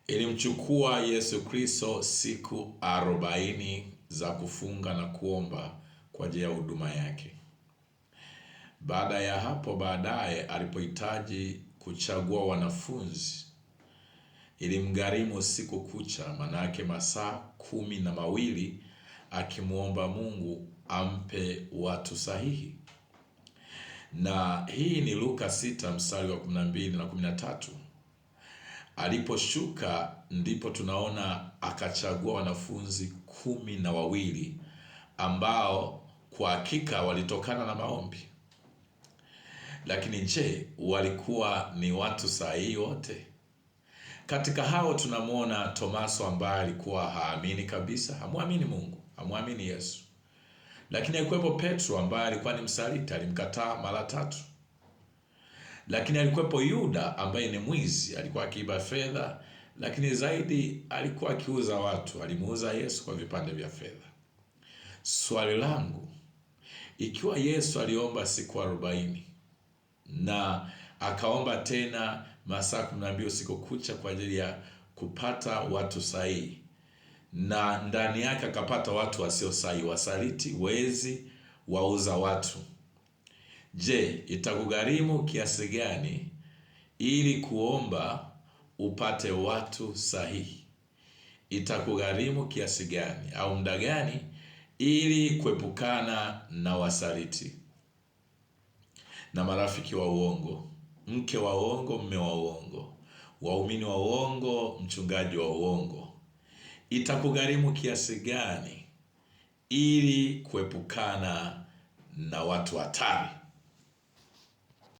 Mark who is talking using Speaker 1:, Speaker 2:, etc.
Speaker 1: Ilimchukua Yesu Kristo siku 40 za kufunga na kuomba kwa ajili ya huduma yake. Baada ya hapo, baadaye alipohitaji kuchagua wanafunzi, ilimgharimu siku kucha, manake masaa 12, akimwomba Mungu ampe watu sahihi. Na hii ni Luka 6 mstari wa 12 na 13. Aliposhuka ndipo tunaona akachagua wanafunzi 12 ambao kwa hakika walitokana na maombi. Lakini je, walikuwa ni watu sahihi wote? Katika hao tunamwona Tomaso ambaye alikuwa haamini kabisa, hamwamini Mungu, hamwamini Yesu. Lakini alikuwepo Petro ambaye alikuwa ni msaliti, alimkataa mara 3. Lakini alikuwepo Yuda ambaye ni mwizi, alikuwa akiiba fedha, lakini zaidi alikuwa akiuza watu, alimuuza Yesu kwa vipande vya fedha. Swali langu, ikiwa Yesu aliomba siku 40 na akaomba tena masaa 12 usiku kucha kwa ajili ya kupata watu sahihi, na ndani yake akapata watu wasio sahihi, wasaliti, wezi, wauza watu, je, itakugharimu kiasi gani ili kuomba upate watu sahihi? Itakugharimu kiasi gani au muda gani ili kuepukana na wasaliti na marafiki wa uongo, mke wa uongo, mume wa uongo, waumini wa uongo, mchungaji wa uongo? Itakugharimu kiasi gani ili kuepukana na watu hatari?